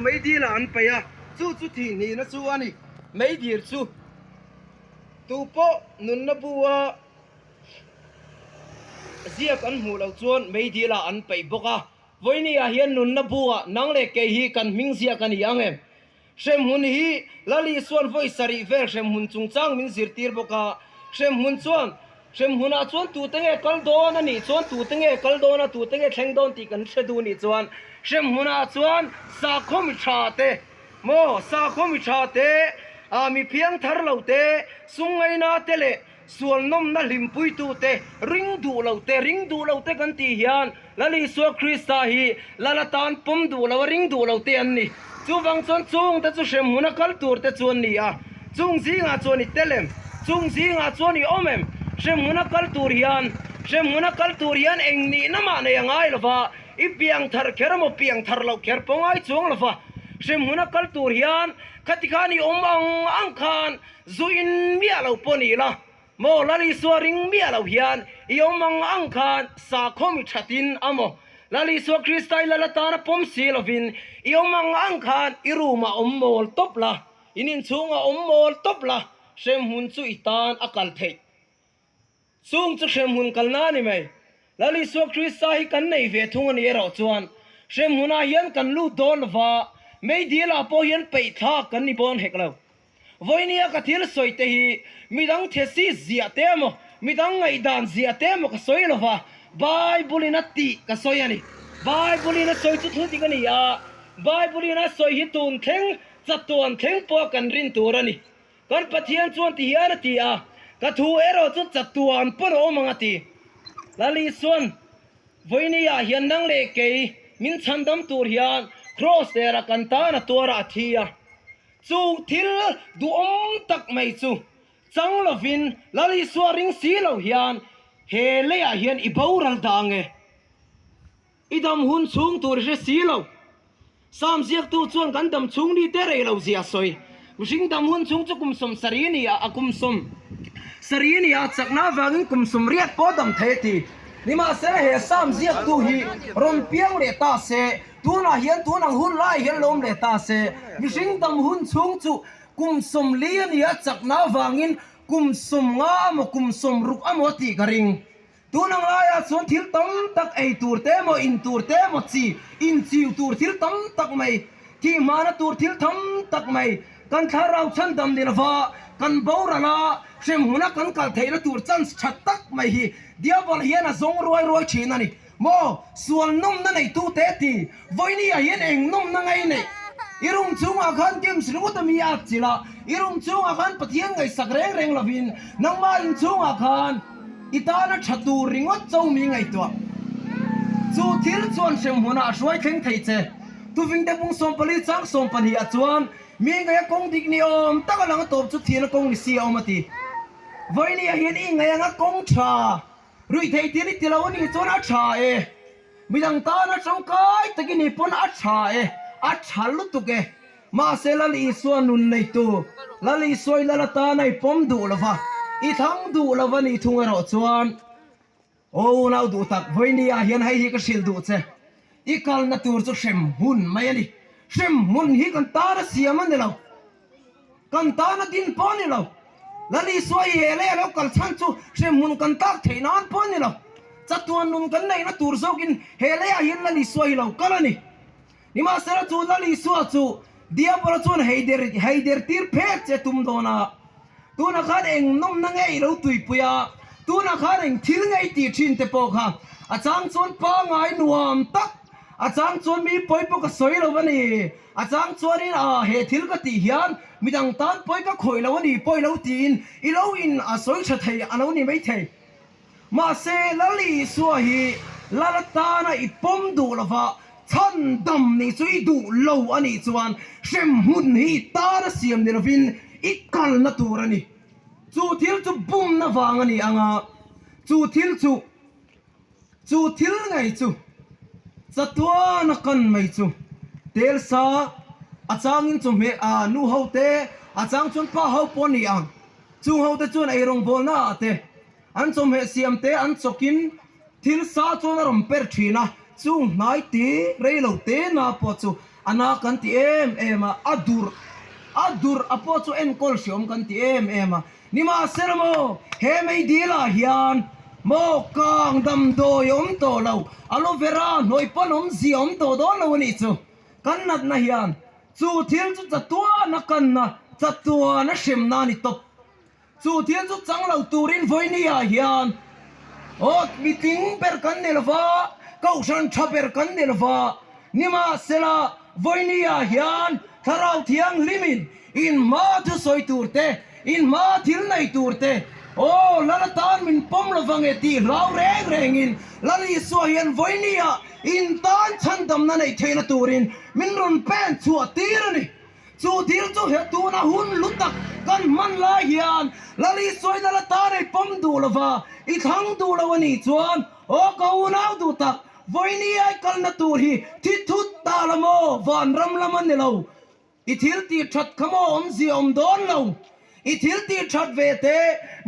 meidilah an paih a, chu chu thihhnihna chu a ni. Meidir chu tupawh nunna bu-a ziak an hmuh loh chuan meidilah an paih bawk a. Vawinia hian nunna bu-ah nang leh kei hi kan hming ziak a ni ang em? Hremhmun hi Lal Isua'n vawi sarih vel hremhmun chungchang min zirtir bawk a, hremhmun chuan hremhmunah chuan tute nge kal dawn a nih chuan tute nge kal dawn a, tute nge thleng dawn tih kan hre duh nih chuan hremhmunah chuan sakhaw mi tha te maw sakhaw mi tha te, ah mi phiang thar lo te, sum ngaina te leh Sual nawmna hlimpuitute, ring duh lote, ring duh lote kan tih hian Lal Isua Krista hi Lal atan pawm duh lo a ring duh lote an ni. Chuvang chuan chungte chu hremhmuna kal turte chu an ni a, chung zingah chuan i tel em? Chung zingah chuan i awm em? Hremhmuna kal tur hian, hremhmuna kal tur hian eng nihna mah nei a ngai lo va, i piang thar kher emaw piang thar loh kher pawh ngai chuang lo va, hremhmuna kal tur hian khati khan i awm ang ang khan Zu in miah lo pawh ni la, maw Lal Isua ring miah lo hian i awm ang ang khan sakhaw mi thatin a maw? Lal Isua Krista i lal atana pawm si lovin i awm ang ang khan i room ah awm mawl tawp la, in inchhungah awm mawl tawp la, hremhmun chu i tan a kal theih. Chung chu hremhmun kalna a ni mai. Lal Isua Krista hi kan nei ve thung a ni erawh chuan hremhmunah hian kan lut dawn lova, meidilah pawh hian peih thlak kan ni bawn hek lo. Vawinia ka thil sawi te hi midang thesis ziah te emaw, midang ngaihdan ziah te emaw ka sawi lova, Bible-in a tih ka sawi a ni. Bible-in a sawi chu thu dik a ni a, Bible-in a sawi hi tun thleng, chatuan thleng pawh kan rin tur a ni. Kan Pathian chuan ti hian a ti a, Ka thu erawh chu chatuan pawn a awm ang a ti. Lal Isuan, Vawinia hian nang leh kei min chhandam tur hian Kraws derah kan tan a tuar a, a thi a. Chu thil duhawm tak mai chu chang lovin Lal Isua ring si lo hian he leiah hian i boral dah ang e. I dam hun chhung tur i hre si lo. Sam ziaktu chuan kan dam chhung ni te rei lo zia a sawi. Mihring dam hun chhung chu kum 70 a ni a, a kum 70 a ni a, chakna avangin kum 80 pawh dam thei a ti. Nimahsela he Sam ziaktu hi rawn piang leh ta se, tunah hian tun ang hun laiah hian lo awm leh ta se, mihring dam hun chhung chu kum 40 a ni a, chakna avangin kum 50 emaw kum 60 emaw a tih ka ring. Tun ang laiah chuan thil tam tak ei tur te emaw, in tur te emaw chi inchiu tur thil tam tak mai, thih hmana tur thil tham tak mai, kan thlarau chhandam ni lova kan boral a, hremhmuna kan kal theihna tur chance tha tak mai hi Diabol hian a zawng ruai ruai thin a ni. Maw, sual nawmna neitute ti, Vawinia hian eng nawmna ngei neih? I room chhungah khan games ringawt a mi a chilh a, i room chhungah khan Pathian ngaihsak reng reng lovin nangmah in chhungah khan i tana tha tur ringawt cho mi ngaihtuah. Chu thil chuan hremhmunah a hruai thleng thei che. Tuvingte bung 14 chang 12 ah chuan mi ngaih a kawng dik ni awm tak a lang a tawp chu thihna kawng ni si a awm a ti. Vawinia hian i ngaih anga kawng tha ruihtheih thil i ti lo a nih chuan a tha e. Midang tana tangkai takin i pawn a tha e, a tha lutuk e. Mahse Lal Isua nun neitu, Lal Isua i Lal atana i pawm duh lova, i thlang duh lova nih thung erawh chuan, Aw unau duh tak, vawinia hian hei hi ka hrilh duh che, i kalna tur chu hrem hmun mai a ni. Hrem hmun hi kan tana siam a ni lo. Kan tana din pawh a ni lo. Lal Isua i he lei a lo kal chhan chu hremhmun kan tak theih nan pawh a ni lo. Chatuan nun kan neihna tur zawkin he leiah hian Lal Isua hi lo kal a ni. Nimahsela chu Lal Isua chu Diabola chuan heider heider tir phet che tum dawn a. Tunah khan eng nawmna nge i lo tuipui a, tunah khan eng thil nge i tih thin te pawh kha a chang chuan pangai nuam tak, a chang chuan mi pawi pawh ka sawi lo a ni. A chang chuanin a he thil ka tih hian midang tan pawi ka khawih lo a ni pawi lo tiin i lo in a sawi tha thei a lo ni mai thei. Mahse Lal Isua hi Lal atana i pawm duh lova chhan dam nih chu i duh lo a nih chuan hremhmun hi i tana siam ni lovin i kalna tur a ni. Chu thil chu bumna vang a ni ang a, chu thil chu. Chu thil ngei chu chatuan a kan mai chu tel sa a changin chawhmeh a nu ho te a chang chuan pa ho pawh a ni ang. Chung ho te chuan ei rawngbawlna ah te an chawhmeh siam te an chawkin thil sa chuan a rawn per thin a, chung hnai ti rei lo te na pawh chu. A na kan ti em em a, a durh a durh a pawh chu enkawl hreawm kan ti em em a. Nimahsela maw, he meidil ah hian maw kang damdawi a awm tawh lo, aloe vera hnuai pawn awmzia a awm tawh dawn lo a nih chu. Kan natna hian chu thil chu chatuan a kanna, chatuan a hremna a ni tawp. Chu thil chu chang lo turin vawinia hian aw mitling ber kan ni lova, kohhran tha ber kan ni lova, nimahsela vawinia hian Thlarau Thianghlimin inhma thusawi tur te, inhma thil nei tur te, aw Lal atan min pawm lova nge tih hlau reng rengin Lal Isua hian vawinia in tan chhandamna neih theihna turin min rawn pen chhuah tir a ni. Chu thil chu he tuna hun lu tak kan hman lai hian Lal Isuaina la tan ei pawm duh lova i thlang duh lo a nih chuan aw ka unau duh tak vawiini ai kalna tur hi thi thut ta la maw vanram lam a ni lo i thil tih that kha maw awmzia awm dawn lo i thil tih that ve te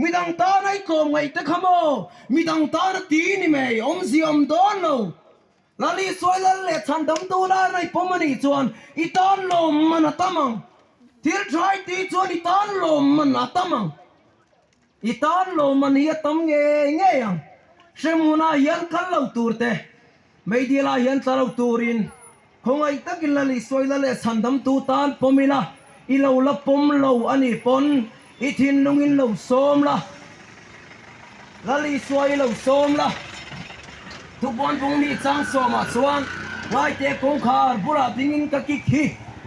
midang tan ai tlawm ngaih te kha maw midang tan a ti ni mai awmzia awm dawn lo. Lal Isuai lal leh chhandamtu lai raih pawm a nih chuan i tan lawm man a tam ang. Thil tha i tih chuan i tan lawm man a tam ang. I tan lawm man hi a tam ngei ngei ang. Hremhmunah hian kal lo tur te, meidil ah hian tla lo turin khawngaih takin Lal Isuai lal leh chhandamtu tan pawm ila, i lo la pawm lo a nih pawn i thinlungin lo sawm la. Lal Isua i lo sawm la. Thupuan bung mi chang sawmah chuan ngaite kawngkhar bulah dingin ka kik hi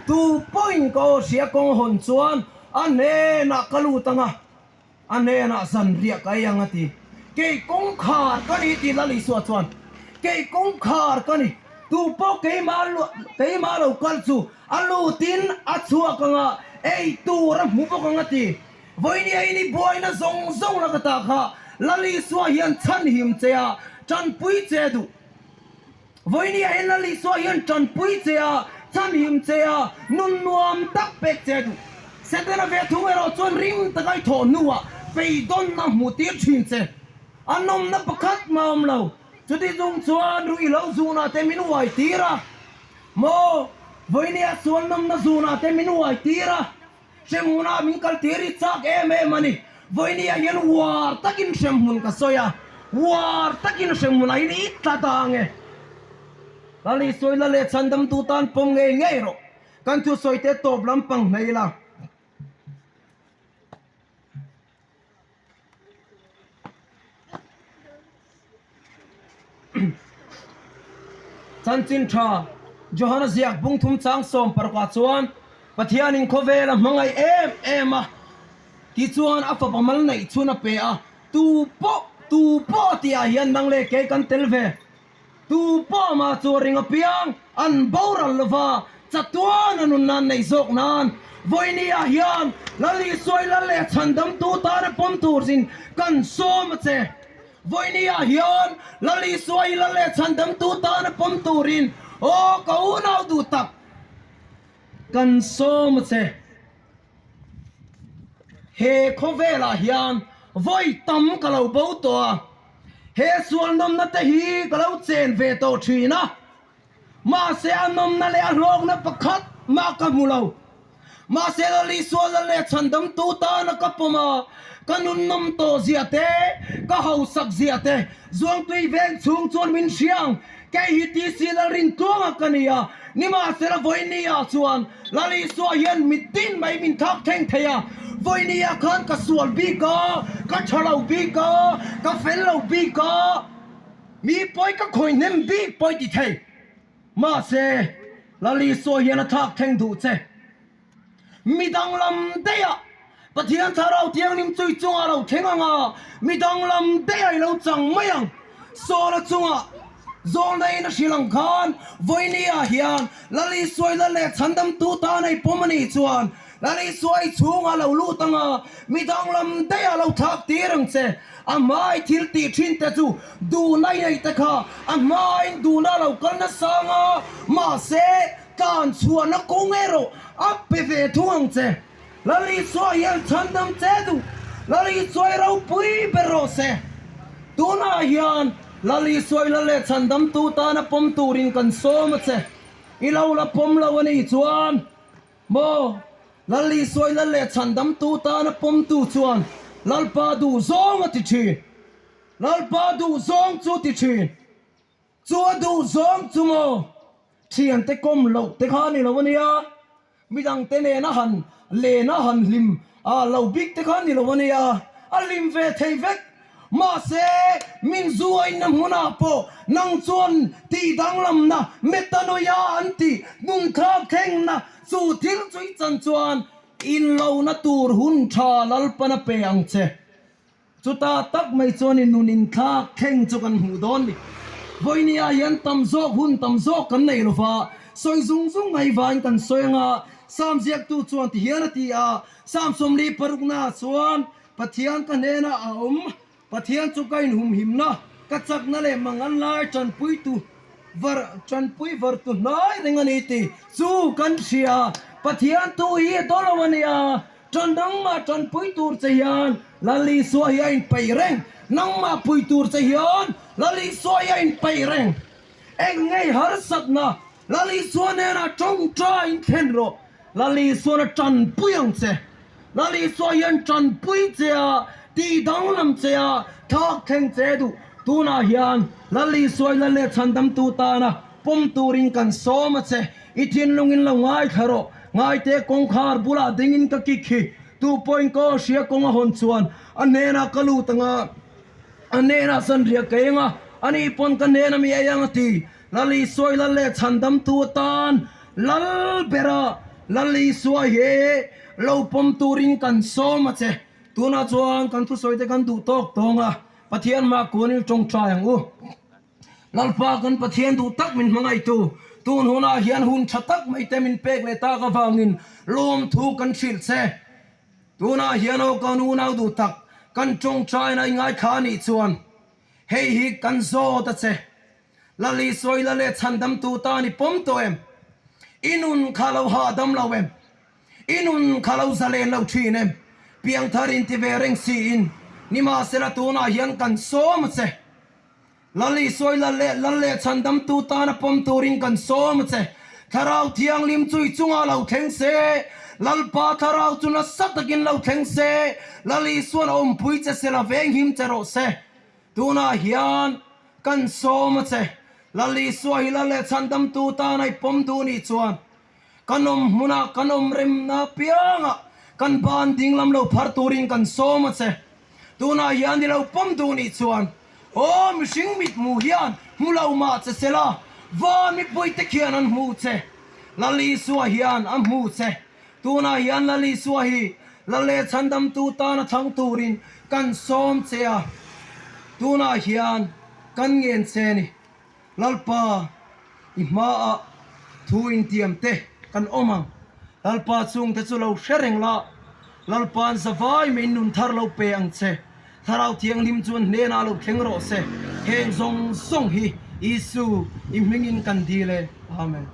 tu pawhin ka aw hria kawng hawn chuan a hnenah ka lut ang a, a hnenah zanriah ka ei ang a ti. Kei kawngkhar ka ni tih Lal Isua chuan kei kawngkhar ka ni, tu pawh keimah keimah lo kal chu a lutin a chhuak ang a, ei tur a hmu bawk ang a ti. Vawinia in i buaina zawng zawng laka ta kha Lal Isua hian chhanhim che a, tanpui che duh. Vawinia in Lal Isua hian tanpui che a, chhanhim che a, nun nuam tak pek che duh. Setana ve thung erawh chuan ring taka i thawh hnuah beidawnna hmuh tir thin che. A nawmna pakhat mah awm lo. Chuti chung chuan ruihhlo zunah te min uai tir a. Maw? Vawinia sual nawmna zunah te min uai tir a. Hremhmunah min kal tir hi chak em em a ni. Vawinia hian uar takin hremhmun ka sawi a, uar takin hremhmunah hian i tla ta ang e. Lal Isua la leh chhandamtu tan pawm ngei ngei rawh. Kan thusawi te tawp lampang hmei la. Chanchin tha Johana ziak bungthum chang sawm parukah chuan Pathianin khawvel a hmangaih em em a, tichuan a fapa mal neih chhun a pe a, tu pawh tu pawh tihah hian nang leh kei kan tel ve. Tu pawh amah chu a ring apiang an boral lova, chatuan a nun nan neih zawk nan vawinia hian Lal Isuai Lal leh Chhandamtu tana pawm turin kan sawm a che. Vawinia hian Lal Isuai Lal leh Chhandamtu tana pawm turin aw ka unau duh tak kan sawm a che. He khawvelah hian vawi tam ka lo bo tawh a, he sual nawmna te hi ka lo chen ve tawh thin a, mahse a nawmna leh a hlawkna pakhat mah ka hmu lo. Mahse Lal Isua Lal leh Chhandamtu tana ka pawm a, ka nun nawm tawh zia te, ka hausak zia te, Zuangtui veng chhung chuan min hria ang, kei hi TC Lalrintluanga ka ni a, nimahsela vawinia chuan Lal Isua hian mitin mai min thak thleng thei a, vawinia khan ka sual bik a, ka tha lo bik a, ka fel lo bik a, mi pawi ka khawi hnem bik pawi ti thei. Mahse, Lal Isua hian a thlak thleng duh che. Mi danglam daih ah Pathian Thlarau Thianghlim chu i chungah lo thleng ang a, mi danglam daih ah i lo chang mai ang. Sawla chungah zawlnaiin a hrilh ang khan vawiini ah hian Lal Isuai Lal leh Chhandamtu tan a i pawm a nih chuan Lal Isuai chhungah lo lut ang a, mi danglam daih ah lo thlak tir ang che. A hmai thil tih thin te chu duhna i neih te kha a hmain duhna a lo kal nasa ang a, mahse Tlan chhuahna kawng erawh a pe ve thung ang che. Lal Isua hian chhandam che duh. Lal Isua i ropui ber rawh se. Tunah hian Lal Isua i Lal leh chhandamtu tana pawm turin kan sawm a che. I lo la pawm lo a nih chuan maw Lal Isua i lal leh chhandamtu tana pawmtu chuan Lalpa duh zawng a ti thin. Lalpa duh zawng chu ti thin. Chu a duh zawng chu maw thiante kawm loh te kha a ni lo a nia, midangte nena han len a han hlim a lo bik te kha a ni lo a nia, a hlim ve thei vek. Mahse, min zu a inna hmunah pawh nang chuan tih danglamna, metanoia an tih, nunthlak thlengna chu thil chu i chan chuan inlohna tur hun tha Lalpan a pe ang che. Chutah tak mai chuan i nun inthlak thleng chu kan hmuh dawn ni. Vawinia hian tam zawk hun tam zawk kan nei lo va, sawi zung zung mai vain kan sawi anga Sam ziaktu chuan ti hian a ti a, Sam 40 paruknaah chuan Pathian ka hnenah a awm, Pathian chu ka inhumhimna, ka chakna leh mangan lai tanpuitu var tanpui vartu hnai reng a ni tih chu kan hria. Pathian tu hi a daw lo a nia. Ṭan nangmah ṭanpui tur che hian Lal Isua hi a inpeih reng. Nangmah pui tur che hian Lal Isua hi a inpeih reng. Eng ngei harsatna Lal Isua nena ṭawngṭa in thlen rawh. Lal Isuan a ṭanpui ang che. Lal Isua hian ṭanpui che a, tih danglam che a, thlak thleng che duh. Tunah hian Lal Isua i Lal leh Chhandamtu tana pawm turin kan sawm a che. I thinlungin lo ngaithla rawh. Ngaite kawngkhar bulah dingin ka kik hi. Tu pawhin ka aw hria kawng a hawn chuan a hnenah ka lut ang a, a hnenah zanriah ka eng a, ani pawn ka hnena mi ei ang a ti. Lal Isua i Lal leh Chhandamtu atan Lal bera Lal Isua hi lo pawm turin kan sawm a che. Tunah chuan kan thusawite kan duh tawk tawng a, Pathian hmah kuanin tawngtai ang u. Lalpa kan Pathian duh tak min hmangaihtu, tun hunah hian hun tha tak mai te min pek leh tak avangin lawmthu kan hrilh che. Tunah hian aw kan unau duh tak, kan tawngtaina i ngaithla a nih chuan hei hi kan zawt a che. Lal Isua i la leh chhandamtu tan i pawm tawh em? I nun kha lo hahdam lo em? I nun kha lo zalen lo thin em? Piangthar inti ve reng siin, nimahsela tunah hian kan sawm a che. Lal Isua i lal leh lal leh chhandamtu tana pawm turin kan sawm a che. Thlarau Thianghlim chu i chungah lo thleng se, Lalpa Thlarau chu nasa takin lo thleng se, Lal Isua'n a awmpui che sela venghim che rawh se. Tunah hian kan sawm a che. Lal Isua hi lal leh chhandamtu tana i pawm duh nih chuan Kan awm hmunah kan awm remna piangah kan ban dinglam lo phar turin kan sawm a che. Tunah hian i lo pawm duh nih chuan aw mihring mithmuh hian hmu lo mah che sela van mipuite khian an hmuh che. Lal Isua hian a hmuh che. Tunah hian Lal Isua hi Lal leh Chhandamtu tana thlang turin kan sawm che a. Tunah hian kan ngen che ni. Lalpa, i hmaah thu intiam te kan awm ang. Lalpa chungte chu lo hre reng la, Lalpa'n zavai mai nun thar lo pe ang che. Thlarau Thianghlim chuan hnenah lo thleng rawh se. Heng zawng zawng hi Isu, i hmingin kan dil e. Amen.